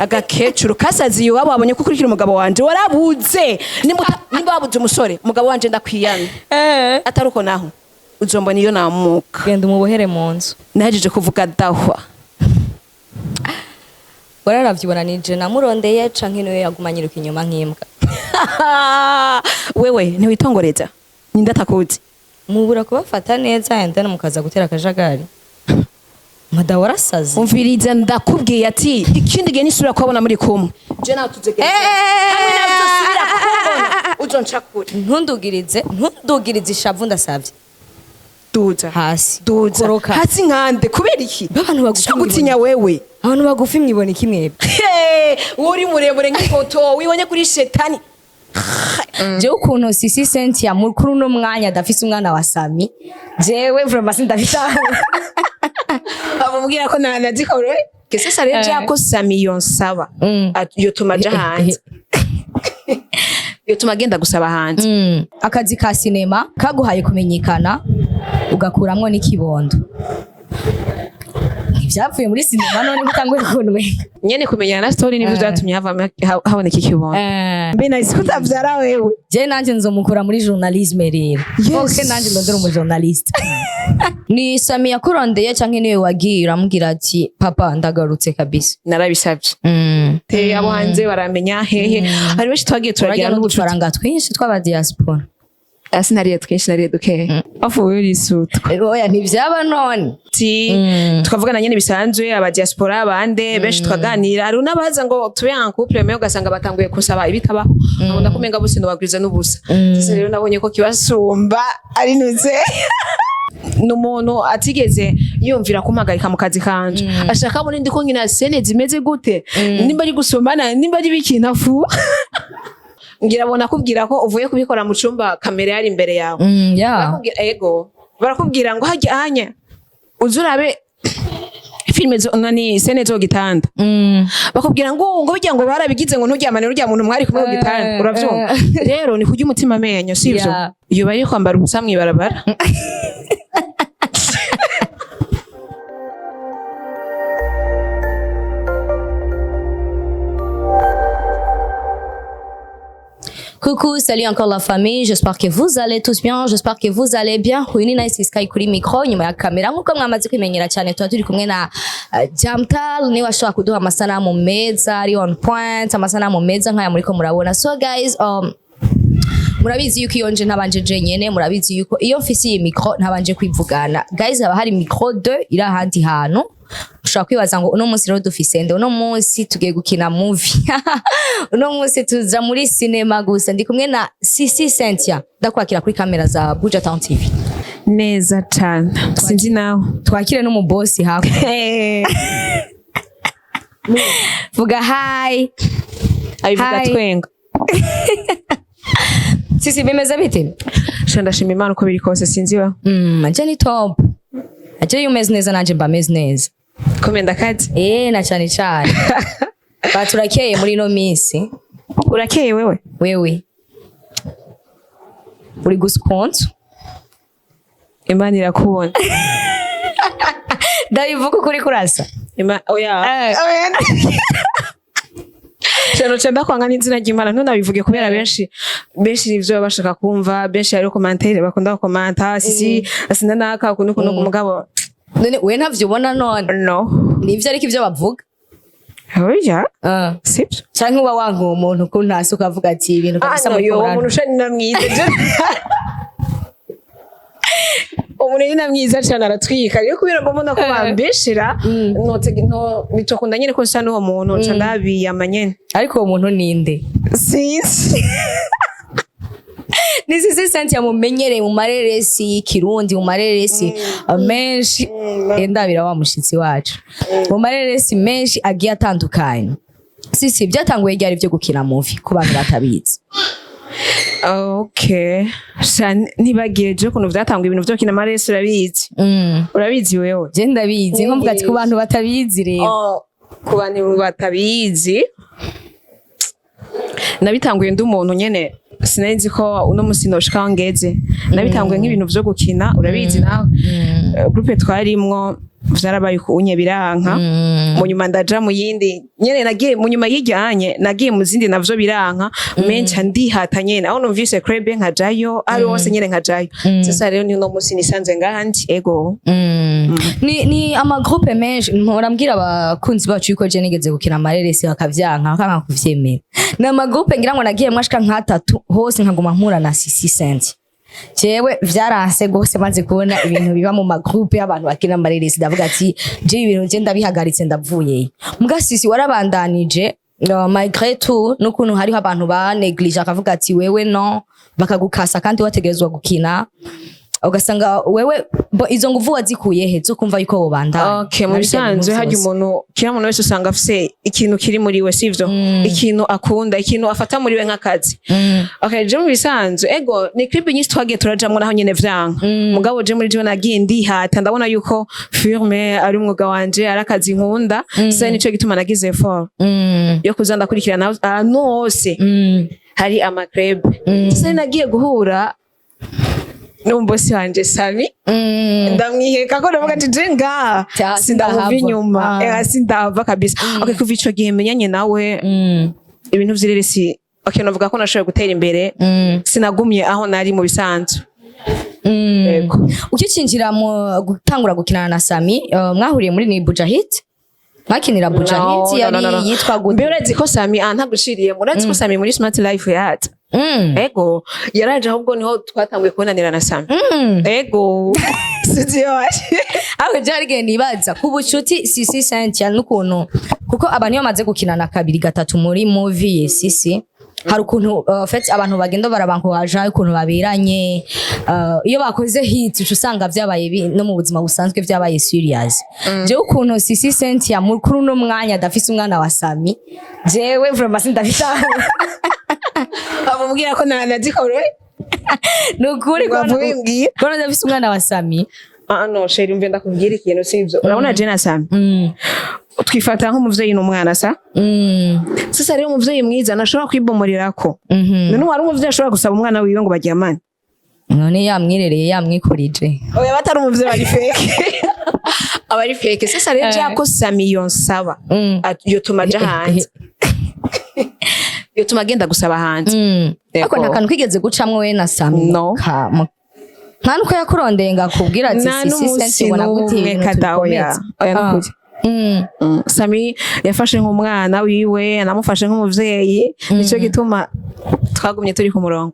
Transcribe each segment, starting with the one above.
Agakecuru kasaziye iwabo, wabonye ko ukurikira umugabo wanje warabuze. Nimba wabuze umusore, umugabo wanje ndakwiyana. Atari uko naho uzombona iyo namuka. Genda umubohere mu nzu. Nahejeje kuvuga dahwa. Wararavye nije namurondeye canke niwe yaguma anyiruka inyuma nk'imbwa? Wewe ntiwitongoreza, ninde atakuzi? Mubura kubafata neza and then mukaza gutera akajagari. Mada, warasaze. Umviriza, ndakubwiye ati ikindi gihe nisubira kubabona muri kumwe, je nawe tuzegera hamwe nawe, uzosubira kumbona uzonca kure. Ntundugirize, ntundugirize ishavu, ndasavye. Duza. Hasi. Duza. Koroka. Hasi nkande? Kubera iki? Abantu bagufi. Sho gutinya wewe. Abantu bagufi mwibona iki mwebwe? Hey, wowe uri muremure nk'ifoto wibonye kuri shetani. Jewe ukuntu Sisi Cynthia kuri uno mwanya adafise umwana wa Sami, jewe vraiment sindabitahura. Bamubwira ko nazikore kese sare ko Sami yonsaba, yotuma aja hanze, yotuma agenda gusaba hanze. Akazi ka sinema kaguhaye kumenyekana, ugakuramwo n'ikibondo, ntivyavuye muri sinema? None utanguye kunwenga. Nyene kumenyana na story nivyo vyatumye haboneka ikibondo. Mbe nahise kutavyara wewe. Je nanje nzomukura muri journalisme rero. Yes. Ok, nanje ndondera umujournaliste. Ni Sami yakurondeye canke niwe wagiye uramubwira ati: "Papa, ndagarutse kabisa"? Narabisavye. Te abo hanze baramenya hehe, hari benshi twagiye Turarya turagira n'ubucuti. n'udufaranga twinshi tw'aba diaspora. Asi nariye twinshi, nariye dukeya afu wewe urisutwa. Oya, ntivyaba none. Ti twavugana nyene bisanzwe, aba diaspora bande benshi twaganira, hari n'abaza ngo tube en couple, mais ugasanga batanguye kusaba ibitabaho, nkabona ko umenga bose nobagwiza n'ubusa. Sasa rero nabonye ko kibasumba ari nuze ni umuntu atigeze yumvira kumpagarika mu kazi kanje, ashaka abone ndiko nkina scène zimeze gute, nimba ari gusomana, nimba ari bikintu afu ngira abona akubwira ko uvuye kubikora mu cumba, kamera yari imbere yawe. Barakubwira, ego, barakubwira ngo hajya anya uze urabe filime zo nani, scène zo gitanda. Bakubwira ngo bijya ngo barabigize ngo nturyamane n'urya muntu mwari kumwe ku gitanda. Uravyumva rero, ni kurya umutima amenyo, sivyo? Iyo bari kwambara ubusa mw'ibarabara. Coucou, salut encore la famille, j'espère que vous allez tous bien, j'espère que vous allez bien. Uyu ni Nice Sky kuri micro, nyuma ya kamera nkuko mwamaze kwimenyera cyane tuba turi kumwe na Jamtal, niwe ashobora kuduha amasanamu meza ari on point, amasanamu meza nkaya muriko murabona. So guys, murabizi yuko iyo nje ntabanje jenyene, murabizi yuko iyo mfise iyi micro ntabanje kwivugana. Guys, haba hari micro 2 iri ahandi hantu. Ushobora kwibaza ngo uno munsi rero dufise nde? Uno munsi tugiye gukina movie, uno munsi tuza muri cinema gusa. Ndi kumwe na Sisi Cynthia, ndakwakira kuri kamera za Buja Town TV. Neza cane, sinzi nawe. Twakire n'umubosi hafi. Vuga hi. Abivuga. Hi. Twenga. Sisi, bimeze bite? Sha, ndashima Imana uko biri kose, sinzi ba. Je ni top. Je iyo umeze neza nanje mba meze neza. Komenda kazi. Eh, na cyane cyane baturakeye muri ino minsi. Urakeye wewe. Wewe uri gusikonsa. Imana irakubona. Ndabivuga ukuri kurasa. Oya. Cyane cyane ndakwanga n'izina ry'Imana, ntunabivuge kubera benshi benshi nivyo baba bashaka kumva, benshi hariho commentaire bakunda gukomanta sisi asinda naka ukuntu ukuntu umugabo. None we ntavyo ubona none? No. Nivyo, ariko ivyo bavuga. Oya, sibyo. Canke uba wanka uwo muntu ko ntasi ukavuga ati ibintu kabisa Ah, no, muri yo umuntu ushani na mwiza, umuntu ni na mwiza cyane aratwika rero kubera mbona ko bambeshera no bitokunda nyene ko nsa n'uwo muntu, nca ndabiyama nyene. Ariko uwo muntu ninde? Sinzi. Ni Sisi Cynthia mumenyereye mu mareresi y'ikirundi, mu mareresi menshi ndabira wa mushitsi wacu, mu mareresi menshi agiye atandukanye. Sisi, byatanguye ryari byo gukina movie ku bantu batabizi? Okay, sha ntibagiye je ukuntu vyatanguye ibintu vyo kina maresi, urabizi? Urabizi wewe? Je ndabizi, nko mvuga ati ku bantu batabizi rero. Oh, ku bantu batabizi, nabitanguye ndi umuntu nyene sinari nzi ko uno musi noshika aho ngeze. Nabitanguye nk'ibintu vyo gukina, urabizi nawe. Groupe twarimwo Vyarabaye ukunye biranka. Mu nyuma ndaja mu yindi nyene, nagiye mu nyuma y'ijyanye, nagiye mu zindi navyo biranka. Menshi ndihata nyene, aho numvise club nkajayo, ari hose nyene nkajayo. Sasa rero ni uno musi nisanze ngaha ndi, ego. Ni amagroupe menshi. Mpora mbwira abakunzi bacu yuko je nigeze gukina amareresi bakavyanka, bakanka kuvyemera. Ni amagroupe ngira ngo nagiyemwo ashika nk'atatu, hose nkaguma mpura na Sisi Cynthia. Jewe vyaranse gose, maze kubona ibintu biba mu magroupe y'abantu bakina amareresi, ndavuga ati je ibintu je ndabihagaritse, ndavuyeyo. Mbwa Sisi warabandanije, malgré tout n'ukuntu hariho abantu ba néglige, akavuga ati wewe no, bakagukasa kandi wategerezwa gukina, ugasanga wewe bo izo nguvu wazikuye he zo kumva yuko wobandanya? Okay, mu bisanzwe harya umuntu, kila muntu wese usanga afise ikintu kiri muri we, sivyo? Ikintu akunda, ikintu afata muri we nk'akazi. Okay, je mu bisanzwe, ego, ni clip nyinshi twagiye turajamwo naho nyene vyanka. Mugabo je muri je nagiye ndihata, ndabona yuko film ari umwuga wanje, ari akazi nkunda. Sasa nico gituma nagize effort yo kuza ndakurikirana ahantu hose hari amaclub. Sasa nagiye guhura n'umubosi wanje Sami, ndamwiheka ko ndavuga ati je ngaha sindamuva sindahava. inyuma. Sindahava kabisa. Okay, kuva ico gihe menyanye nawe, ibintu vy'ireresi, okay, navuga ko nashoboye gutera imbere. Sinagumye aho nari mu bisanzwe. Yego. Ukicinjira mu gutangura gukinana na Sami, mwahuriye muri ni Bujahit, mwakinira Bujahit? No, Yari no, no, no. yitwa Mbe gute? urazi ko Sami, ntagushiriye, urazi ko Sami muri Smart Life yaza? Ego, yaraje, ahubwo niho twatanguye kubonanira na Sami. Ego, sinzi iyo waje. Aho je hari igihe nibaza ku bucuti Sisi Cynthia n'ukuntu, kuko abantu iyo bamaze gukinana kabiri gatatu muri movie Sisi, hari ukuntu fait abantu bagenda barabankuhaja ukuntu baberanye. Iyo bakoze hit uca usanga vyabaye no mu buzima busanzwe vyabaye serious. Jewe ukuntu Sisi Cynthia muri kuri uno mwanya adafise umwana wa Sami, jewe vraiment sindabitahura. Bamubwira ko nazikoroye. Ni ukuri ko Wavuye. ko adafise umwana wa Sami. Ah no, chérie, umve ndakubwira ikintu, sivyo? Urabona je na Sami twifata nk'umuvyeyi n'umwana sa. Sasa rero umuvyeyi mwiza ntashobora kwibomorirako. None wari umuvyeyi ashobora gusaba umwana wiwe ngo baryamane? None yamwirereye, yamwikurije. Oya, batari umuvyeyi bari fake, aba ari fake. Sasa rero jako Sami yonsaba, yotuma aja hanze, yotuma agenda gusaba hanze. Ariko nta kantu kwigeze gucamwo we na Sami? No. Nta nuko yakurondeye ngo akubwire ati Nta Sisi n'umunsi Cynthia ubona gute n'umwe ibintu kada, oya. tubikomeze? Oya, nukuri. Sami yafashe nk'umwana wiwe, namufashe nk'umuvyeyi, nico gituma twagumye turi ku murongo.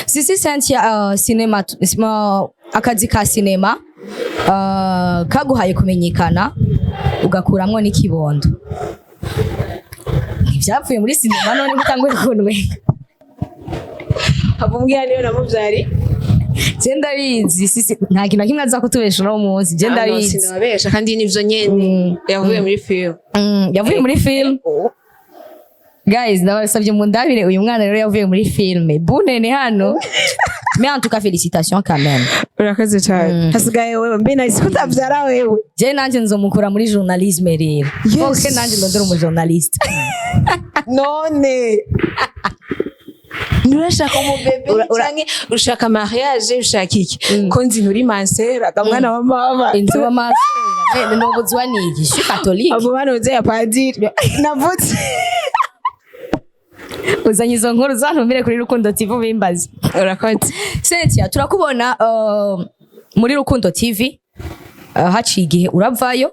Sisi Cynthia, cinema, akazi ka cinema kaguhaye kumenyekana, ugakuramwo n'ikibondo. Ntivyavuye muri cinema? None utanguye kunwenga. Avumbwira niyo namuvyari. Je ndabizi, Sisi nta kintu na kimwe aza kutubesha uno munsi, je ndabizi. Sinababesha, kandi nivyo nyene, yavuye muri film. Yavuye muri film. Guys, ndabasabye mundabire uyu mwana rero yavuye muri film bunene hano. Mais en tout cas, félicitations quand même. Urakoze cyane. Hasigaye wewe, mbe nahise kutavyara wewe. Je nanje nzomukura muri journalisme rero. Yes. Ok, nanje ndondera umujournaliste. None nturashaka umubebe canke ushaka mariage, ushaka iki? Ko nzi nturi mansera mwana wa mama. Inzu w'amasera nobuzwa niki? Je suis catholique. Abo bana uze ya padiri navutse. Uzanye izo nkuru zantumire kuri Rukundo TV bimbaze. Urakoze. Cynthia, turakubona muri Rukundo TV, haciye igihe uravayo,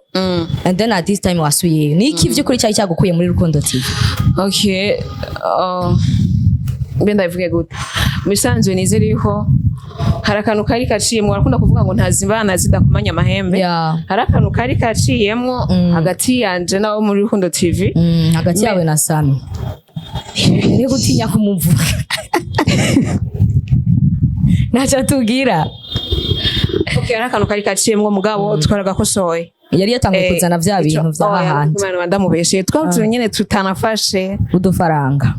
and then at this time wasubiyeyo. Ni iki vy'ukuri cyari cyagukuye muri Rukundo TV? Okay, mbe ndabivuge gute? Mu bisanzwe nizere yuko hari akantu kari kaciyemwo. Barakunda kuvuga ngo ntazibana zidakomanya amahembe. Hari akantu kari kaciyemwo hagati yanje n'abo muri Rukundo TV. Hagati yawe na Sami, ni gutinya kumuvuga, ntacyo atubwira. Okay, hari akantu kari kaciyemwo, mugabo twaragakosoye. Yari yatanguye kuzana vya bintu vya hahandi. Imana, ndamubeshe, twari nyene tutanafashe. Udufaranga.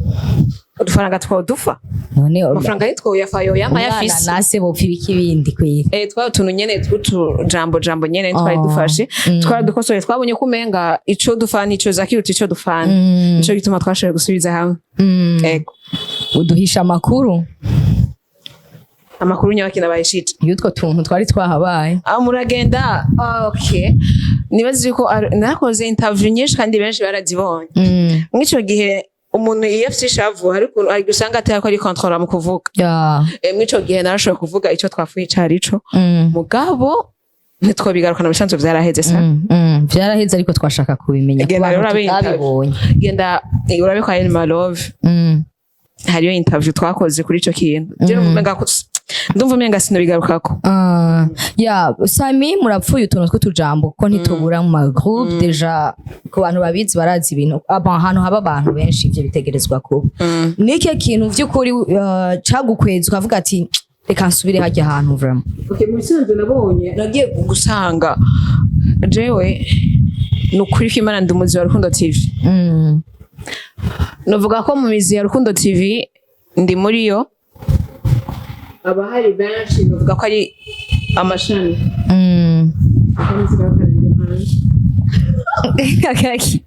Udufaranga twodufa. None Amafaranga yitwoyafa yoyama umwana yafise. nase bopfa ibiki bindi kwira? Twari utuntu nyene tw'utujambo jambo nyene twari Oh. dufashe, twari dukosoye, twabonye ko umenga ico dufana ico zakiruta ico dufana. Nico gituma twashoboye gusubiza hamwe. Ego. Uduhisha amakuru. Amakuru nyabakina bayishije. Y'utwo tuntu twari twahabaye. Ah, muragenda. Ah, okay, nibaze ko nakoze interview nyinshi kandi benshi barazibonye. Mw'ico gihe umuntu iyo afise ishavu, hari ukuntu ari usanga atari ko ari contrôle mu kuvuga. Mw'ico gihe narashoboye kuvuga ico twafuye icari ico. Mugabo ntitwobigarukana, mu bisanzwe vyaraheze sa. Vyaraheze, ariko twashaka kubimenya ku Genda bantu rero urabe tutabibonye. Genda urabe kwa Elma Love. Hariyo interview twakoze kuri ico kintu. Je ndumva umenga sinobigarukako. Ah, ya Sami, murapfuye utuntu tw'utujambo kuko ntitubura mu ma groupe. Déjà ku bantu babizi barazi ibintu aba ahantu haba abantu benshi, ivyo bitegerezwa kuba. Nike kintu vy'ukuri cagukweza ukavuga ati: "Reka nsubire hajya ahantu vraiment"? Okay, mu bisanzwe nabonye nagiye gusanga jewe ni ukuri ko Imana ndi umuzi wa Rukundo TV. Novuga ko mu mizi ya Rukundo TV ndi muri yo, abahari benshi novuga ko ari amashami.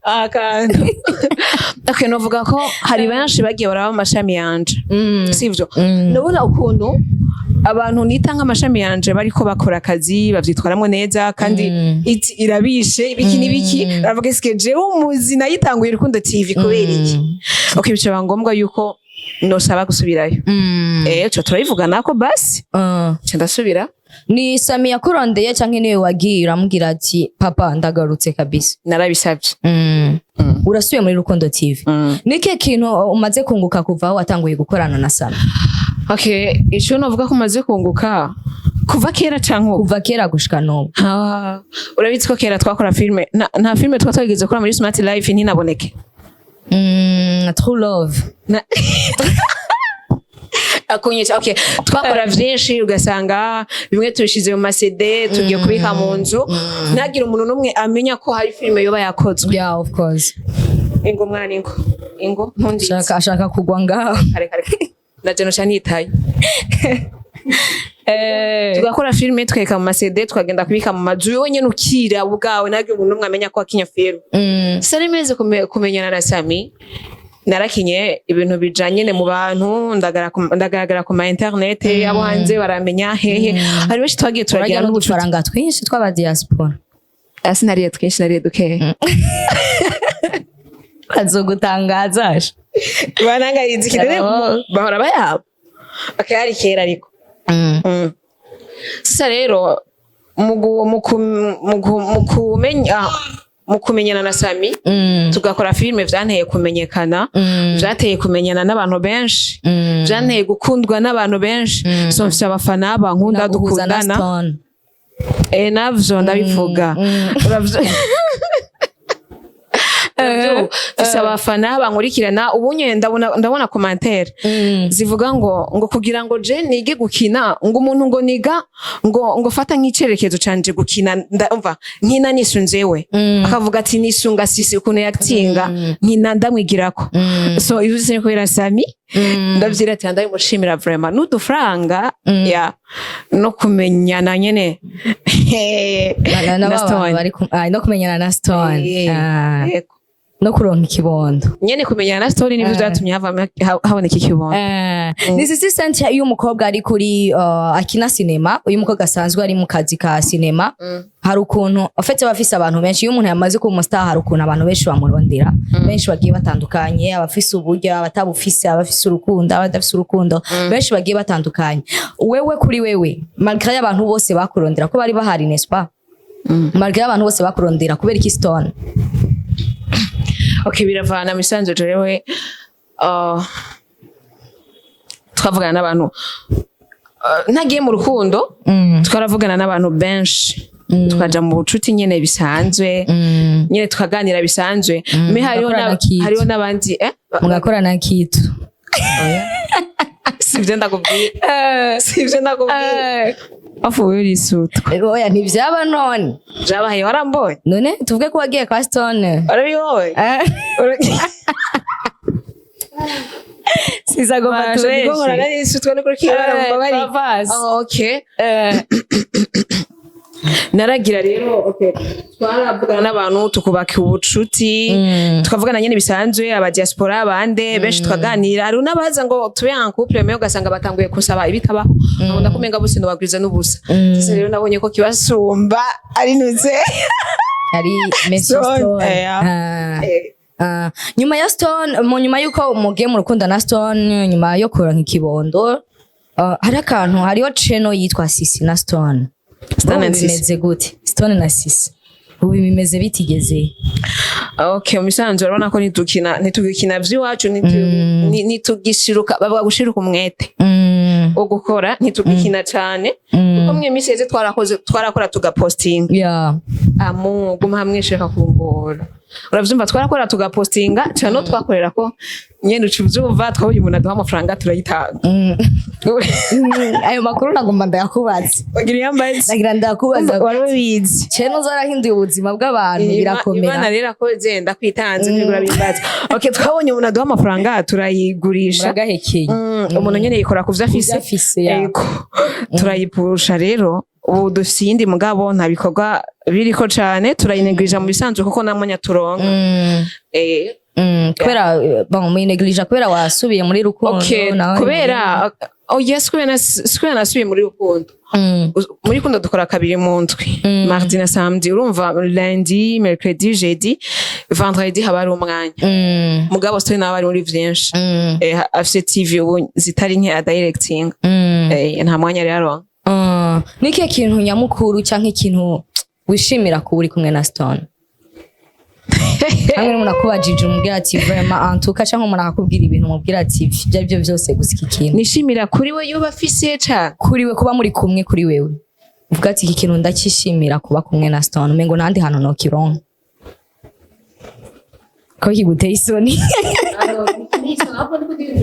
Akantu, okay, novuga ko hari benshi bagiye baraba amashami yanje. Sivyo? Ndabona ukuntu abantu nita nk'amashami yanje bariko bakora akazi, bavyitwaramwo neza kandi iti irabishe ibiki n'ibiki. Baravuga: "Eske jewe umuzi nayitanguye Rukundo TV kubera iki?" Okay, bica ngombwa yuko nosaba gusubirayo. Co turabivuganako basi. Nca ndasubira. Ni Sami yakurondeye canke niwe wagiye uramubwira ati: "Papa, ndagarutse kabisa"? Narabisabye. Urasubiye muri Rukundo TV. Nike kintu umaze kunguka kuva aho watanguye gukorana na Sami? Okay, ico novuga ko umaze kunguka kuva kera canke ubu? Kuva kera gushika n'ubu. Ah, urabizi ko kera twakora filme, nta filme twa twageze gukora muri Smart Life ntinaboneke. True love. Akunyica. Okay, twakora vyinshi, ugasanga bimwe tubishize mu ma CD, tugiye kubika mu nzu, ntagire umuntu n'umwe amenya ko hari filme yoba yakozwe. Yeah, of course. Ingo mwana, ingo, ingo ntundize. Ashaka kugwa ngaho. Kare kare naje noca nitaye. Tugakora filme, tweka mu ma CD, tukagenda kubika mu mazu yonyene, ukira ubwawe, ntagire umuntu n'umwe amenya ko wakinye filme. Sari meze kumenyana na Sami, narakinye ibintu bijanye mu bantu, ndagaragara ku ma internet, abo hanze baramenya hehe, hari benshi twagiye turagira turagira n'ubucuti. N'udufaranga twinshi tw'aba diaspora. Asi nariye twinshi, nariye dukeya. Azogutangaza. Banangariza ikirere. Oh. Bahora bayaba akayari kera ariko. Sasa rero mu kumenyana na Sami, tugakora filime, vyanteye kumenyekana, vyateye kumenyana n'abantu benshi, vyanteye gukundwa n'abantu benshi. So mfise abafana bankunda. Naguhuza na Dukundana. Stone. Navyo ndabivuga. Uravyo, mfise abafana bankurikirana. Ubu nyene ndabona commentaire zivuga ngo kugira ngo je nige gukina, ngo umuntu ngo niga ngo fata nk'icerekezo canje gukina, ndumva nkina nisunzewe. Akavuga ati: "Nisunga sisi ukuntu yatinga nkina, ndamwigirako." So ivyo ni kubera Sami. Ndavyira ati ndabimushimira vraiment n'udufaranga ya no kumenyana nyene Na na ba Stone. bantu bari no kumenyana na Stone. Ah, Yego. no kuronka ikibondo. Nyene kumenyana na Stone nivyo vyatumye haboneka ikibondo. Ni Sisi Cynthia, iyo umukobwa ari kuri akina sinema, uyu mukobwa asanzwe ari mu kazi ka sinema, hari ukuntu afite abafise abantu benshi. Iyo umuntu yamaze kuba umu star, hari ukuntu abantu benshi bamurondera, benshi bagiye batandukanye, abafise uburyo, abatabufise, abafise urukundo, abadafise urukundo, benshi bagiye batandukanye. Wewe, kuri wewe, malgré abantu bose bakurondera ko bari bahari, n'est-ce pas, malgré abantu bose bakurondera, kubera iki Stone? Okay, biravana. Misanzu jewe twavugana n'abantu, ntagiye mu rukundo, twaravugana n'abantu benshi, tukaja mu bucuti nyene bisanzwe, nyene tukaganira bisanzwe, mais hariho Mugakorana kitu. hariho n'abandi Mugakorana kitu. Sivyo ndakubwira, sivyo ndakubwira, afu wewe urisutwa. Oya, ntivyaba none. Vyabaye, warambonye. None tuvuge ko wagiye kwa Stone? Warabibonye. Sizagomba. Ndiko nkorana n'isutwa no kuri kibara mubabari. Travasi. Ah, okay. Naragira rero, okay, twaravugana n'abantu, tukubaka ubucuti, tukavugana nyene bisanzwe, aba diaspora, bande benshi, tukaganira. Hari n'abaza ngo tube en couple, mais ugasanga batanguye kunsaba ibitabaho, nkabona ko umenga bose nobagwiza n'ubusa. Sasa rero nabonye ko kibasumba ari nuze Ari Messi. Stone, Stone. Eh. Ah. Ah, nyuma ya Stone, mu nyuma yuko mugiye mu rukundo na Stone, nyuma yo kuronka ikibondo, hari akantu, hariho channel yitwa Sisi na Stone. Stone Ubu and Sisi. bimeze gute? Stone na Sisi ubu bimeze bitigeze? Okay, mu bisanzwe urabona ko ntitukina, ntitugikina vy'iwacu, ntitugishiruka, bavuga gushiruka umwete wo gukora, ntitugikina cane, kuko mwe misi yeze twarakoze, twarakora, tugapostinga. Amu guma hamwe, shaka kungora, uravyumva? Twarakora, tugapostinga cane, twakorera ko nyene uca uvyumva. Twabonye umuntu aduha amafaranga, turayitanga. Ayo makuru nagomba ndayakubaza. Ugira iyambaze. Ndagira ndayakubaza. Wari ubizi. Channel zarahinduye ubuzima bw'abantu, birakomera. Imana rero akoze, ndakwitanze, ntibigura bimbaza. Okay, twabonye umuntu aduha amafaranga, turayigurisha. Muragahekenya. Umuntu nyene yikora ku vyo afise. Kuvyo afise, ya. Ego. Turayipusha rero, ubu dufise iyindi, mugabo nta bikorwa biriko cane, turayinegirija mu bisanzwe kuko namwanya turonka. Kubera bon, muyinegirija kubera wasubiye muri rukundo Okay, nawe? Kubera, oh yes, kubera kubera nasubiye muri rukundo. Muri rukundo dukora kabiri mu ndwi, mardi na samedi. Urumva, lundi, mercredi, jeudi, vendredi haba hari umwanya. Mugabo Stone nawe ari muri vyinshi. Afise TV ubu zitari nke adirecting. Nta mwanya rero aronka. Ni ikihe kintu nyamukuru canke ikintu wishimira kuba uri kumwe na Stone? Hamwe n'umuntu akubajije, umubwira ati vraiment, en tout cas, canke umuntu akakubwira ibintu, umubwira ati ibyo ari byo byose, gusa iki kintu. Nishimira kuri we yoba afise ca Kuri we, kuba muri kumwe, kuri wewe uvuga ati iki kintu ndakishimira kuba kumwe na Stone, umengo n'ahandi hantu nokironka, ko kiguteye isoni.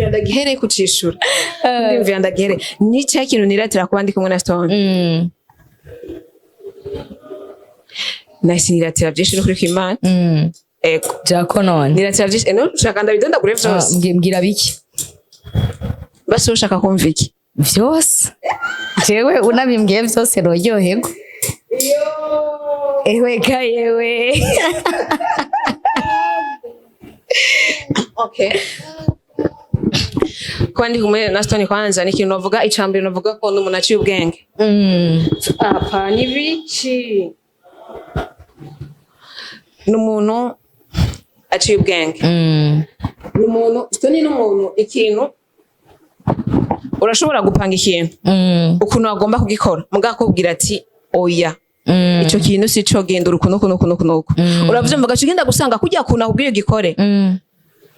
Ndagihereye kucishura, ndiyumvira, ndagihere ni cya kintu niratira kuba ndi kumwe na Stone. Nahise niratira byinshi no kuri kw'Imana. Ego. Jako none. Niratira byinshi. No ushaka ndabidondagure Ah, vyose? Mbwira biki. Basi ushaka kumva iki? Vyose, jewe unabimbwiye vyose roryoherwa. Ewe ka yewe. Okay, kuba ndi kumwe na Stone, kwanza ni ikintu navuga, icambere navuga ko ni umuntu aciye ubwenge. Apa ni biki? Ni umuntu aciye ubwenge. Ni umuntu, Stone ni umuntu, ikintu urashobora gupanga ikintu ukuntu agomba kugikora, mugabo akubwira ati oya, ico kintu si co, genda ukuntu ukuntu ukuntu ukuntu uku. Uravyumva, ugaca ugenda gusanga kurya kuntu akubwiye ugikore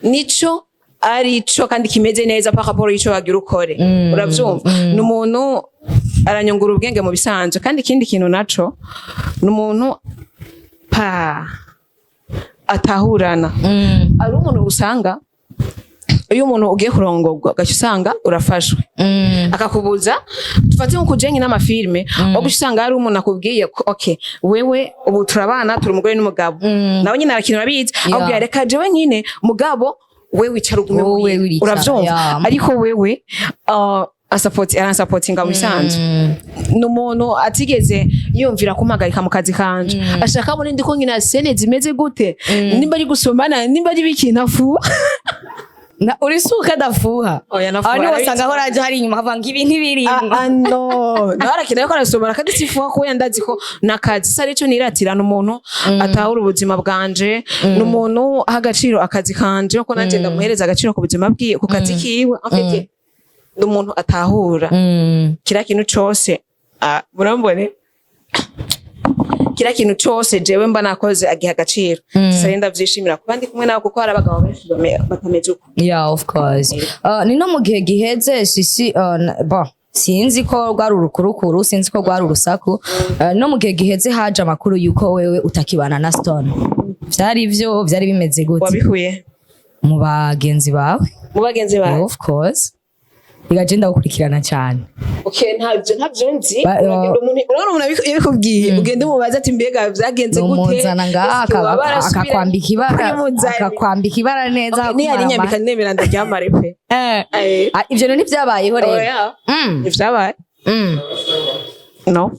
nico arico kandi kimeze neza par rapport y'ico wagira ukore. Uravyumva, ni umuntu aranyungura ubwenge mu bisanzwe. Kandi ikindi kintu naco, ni umuntu pa atahurana. Ari umuntu usanga iyo umuntu ugiye kurongorwa, ugaca usanga urafashwe, akakubuza, dufate nko kujenye n'amafilme, aho usanga hari umuntu akubwiye ko okay, wewe ubu turabana, turi umugore n'umugabo, nawe nyine arakina, urabizi. Akubwira reka jewe nyine, mugabo we wicara ugume Wowe muhira. uricara, Uravyumva? Ariko wewe asupport, aransupportinga mu bisanzwe. Ni umuntu atigeze yumvira kumpagarika mu kazi kanje. Ashaka abone ndiko nkina scène zimeze gute, nimba ari gusomana, nimba ari biki, ntafuha. Na urisuka adafuha? Oya, nafuha. Aho niho Arabizi. wasanga ahora aje hari inyuma akavuga ngo ibi ntibirimo. Ah, ah, no, nawe arakina ariko arasomana kandi sifuha, kuko ndazi ko nakazi. Sari ico niratira, ni umuntu atahura ubuzima bwanje, ni umuntu aha agaciro akazi kanje ko nanje ndamuhereza agaciro ku buzima bwiwe, ku kazi kiwe. En fait, ni umuntu atahura kira kintu cose. Ah, murambone, kira kintu cose jewe mba nakoze agiha agaciro. Sasa ndavyishimira kuba ndi kumwe nawe, kuko hari abagabo benshi batameze uko. Yeah, of course. Ni no mu gihe giheze Sisi, bon, sinzi ko rwari urukurukuru, sinzi ko rwari urusaku. No mu gihe giheze haje amakuru yuko wewe utakibana na Stone. Vyari vyo? Vyari bimeze gute? Wabihuye? Mu bagenzi bawe. Mu bagenzi bawe? Of course. Bigaje ndagukurikirana cyane. Okay, ntabyo nzi. Uragenda urabona umuntu yabikubwiye, ugenda umubaza ati mbega vyagenze gute? Umuzana ngaha Eske waba warasubira- akakwambika ibara. Urimuzanye. Akakwambika ibara neza. Okay, niyari nyambika nemera ndaryamare pe. Ah, ivyo bintu ntivyabayeho rero? Oya. Ntivyabaye. No.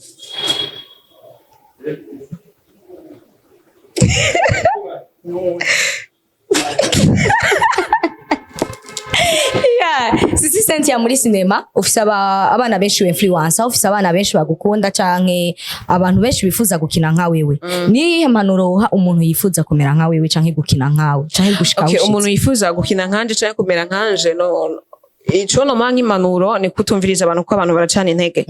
Yeah, Sisi Cynthia, muri sinema ufise abana benshi influencer, ufise abana benshi bagukunda canke abantu benshi bifuza gukina nka wewe. Ni iyihe mpanuro woha umuntu yifuza kumera nka wewe canke gukina nkawe canke gushika Okay, aho umuntu ushitse? yifuza gukina nkanje canke kumera nkanje, no ico nomuha nk'impanuro ni kutumviriza abantu, kuko abantu baracana intege.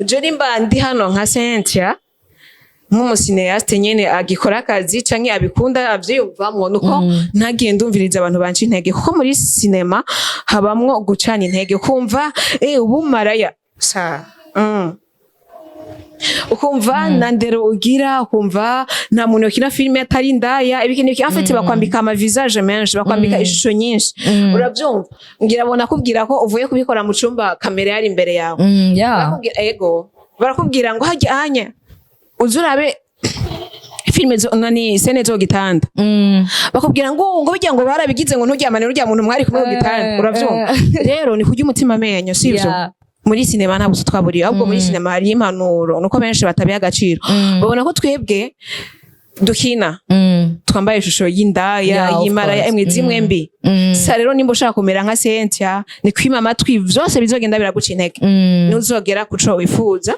Je nimba ndi hano nka Cynthia, nk'umu cinéaste nyene agikora akazi canke abikunda, avyiyumvamwo, nuko ntagiye ndumviriza abantu banca intege, kuko muri sinema habamwo gucana intege, kumva ubumaraya sa ukumva na ndero ugira, ukumva nta muntu yokina filime atari indaya, ibiki n'ibiki. En fait, bakwambika ama visage menshi, bakwambika ishusho nyinshi, uravyumva? Ngira bona kubwira ko uvuye kubikora mu cumba, kamera yari imbere yawe. Barakubwira, ego, barakubwira ngo hajya anya uze urabe filime zo nani, scène zo gitanda. Bakubwira ngo bijya ngo barabigize ngo nturyamane n'urya muntu mwari kumwe ku gitanda. Uravyumva? Rero ni kurya umutima amenyo, sivyo? Yeah. Muri sinema ntabwo twaburiye, ahubwo muri sinema hariyo impanuro, nuko benshi batabiha agaciro. Babona ko twebwe dukina twambaye ishusho y'indaya, Yeah, of y'imaraya, course. emwe zimwe mbi. Sa rero nimba ushaka kumera nka Cynthia, ni kwima amatwi vyose bizogenda biraguca intege. Ntuzogera kuco wifuza,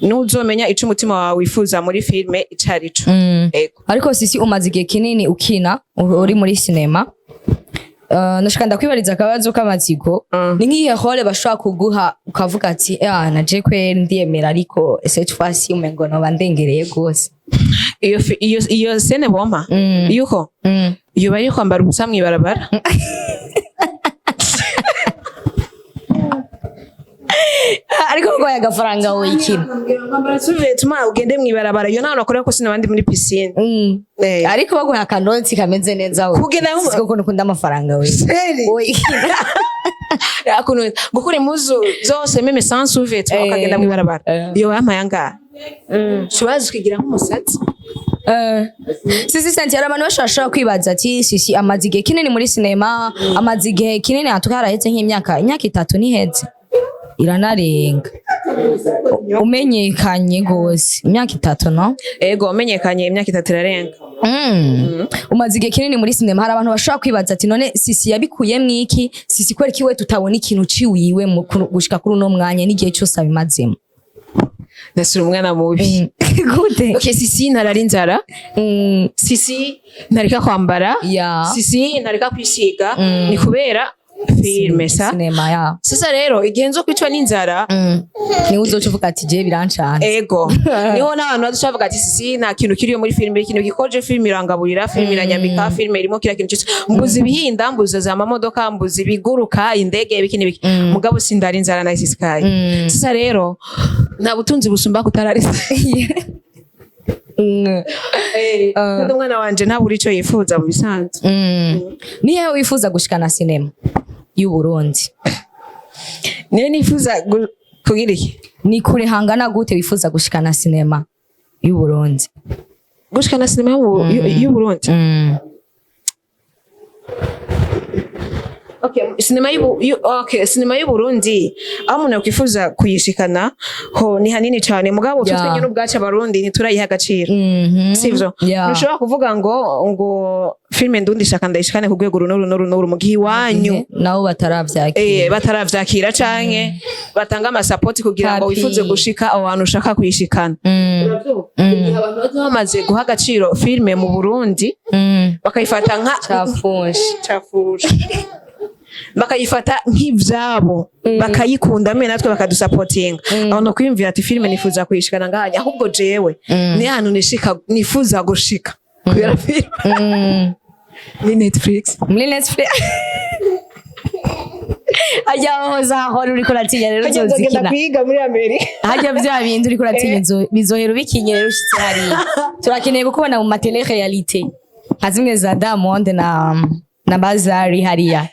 ntuzomenya ico umutima wawe wifuza muri filime ico arico. Ego. Ariko Sisi, umaze igihe kinini ukina, uri muri sinema. Ndashaka ndakwibariza akabazo k'amatsiko. Ni nk'iyihe rôle bashobora kuguha ukavuga ati: "Ah, naje kweri ndiyemera, ariko cette fois-ci umengo noba ndengereye gose"? Iyo scène bompa yuko iyo bari kwambara ubusa mw'ibarabara. Ariko kuko agafaranga woyikina? Kwambara sous-vêtement ugende mw'ibarabara, iyo nta nakorera ko sinabandi muri piscine. Ariko baguha akanotsi kameze neza we. Kugenda Siko ukuntu ukunda amafaranga we. Seri. Woyikina. Akuntu gukura impuzu zose, même sans sous-vêtement, ukagenda mw'ibarabara. Iyo bampaye angahe? Ushobora ukigira nk'umusatsi. Sisi Cynthia, hari abantu benshi bashobora kwibaza ati: "Sisi amaze igihe kinini muri sinema, amaze igihe kinini atuka haraheze nk'imyaka, imyaka 3 ntiheze, iranarenga, umenyekanye gose, imyaka 3, no?" Ego, umenyekanye imyaka 3 irarenga. Umaze igihe kinini muri sinema, hari abantu bashobora kwibaza ati: "None Sisi yabikuyemwo iki? Sisi kubera iki we tutabona ikintu ciwiwe gushika kuri uno mwanya n'igihe cyose abimazemo?" Ndasura umwana mubi. Gute? Okay, Sisi ntarara inzara. Sisi ntareka kwambara. Sisi ntareka kwisiga. Ni kubera filime sa. Sinema ya. Sasa rero igihe nzo kwicwa n'inzara, Niwe uzoca uvuga ati: "Je birancanze." Ego, niho n'abantu baduca bavuga ati: "Sisi nta kintu kiriyo muri filime." Ikintu gikoje, filime irangaburira, filime iranyambika, filime irimo kiriya kintu cyose. Mbuze ibihinda, mbuze za mamodoka, mbuze ibiguruka, indege, ibiki n'ibiki, mugabo sindara inzara na isisikaye. Sasa rero nta butunzi busumba kutarara. Kandi umwana wanje ntabura ico yifuza mu bisanzwe. Nihe wifuza gushikana sinema y'u Burundi? Niyo nifuza kugira iki? Ni kure hangana gute wifuza gushikana sinema y'u Burundi? Gushikana sinema y'u Burundi? Okay, okay, sinema y'u Burundi aho umuntu yakwifuza kuyishikana ho ni hanini cyane, mugabo twe nyine ubwacu Abarundi ntiturayiha agaciro. Sivyo? Yeah. Ntushobora kuvuga ngo filime ndundi shaka ndayishikane ku rwego runo runo runo mu gihe iwanyu nabo bataravyakira. Bataravyakira canke batanga amasapoti kugira ngo Papi. wifuze gushika aho hantu ushaka kuyishikana. Igihe abantu baza bamaze guha agaciro filime mu Burundi, bakayifata nka Cafunje. Cafuje, bakayifata nk'ivyabo, bakayikunda mwe natwe bakadusapotinga, aho no kwiyumvira ati: "Filime nifuza kuyishikana ngahanya." Ahubwo jewe ni ahantu nishika, nifuza gushika kubera filime ni Netflix. Muri Netflix hajya hoza hahora uriko uratinya rero Hajya nzogenda uzozikina. kwiga muri Amerika. Hajya vya bindi uriko uratinya bizohera ubikinye rero ushitse hariya. Turakeneye kukubona mu ma télé réalité nka zimwe za Diamond na Bazari hariya.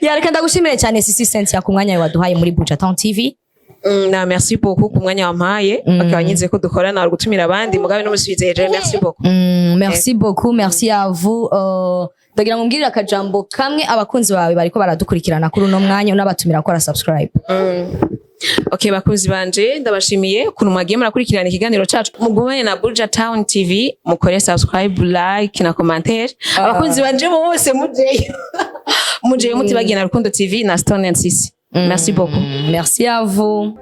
Ya, reka ndagushimire cyane, Sisi Cynthia, ku mwanya waduhaye muri Buja Town TV. Na merci beaucoup ku mwanya wampaye, bakaba nyize ko dukorana, ari gutumira abandi mugabe n'umusubize. Merci beaucoup. Merci beaucoup, merci à vous. Ndagira ngo umbwirire akajambo kamwe abakunzi bawe bariko baradukurikirana kuri uno mwanya, unabatumira gukora subscribe. Okay, bakunzi banje, ndabashimiye ukuntu mwagiye murakurikirana ikiganiro cacu. Mugumane na Buja Town TV, mukore subscribe, like na commentaire. Abakunzi banje bose, mujeyo, mujeyo, mutibagiye na Rukundo TV na Stone and Sisi. Merci beaucoup. Merci à vous.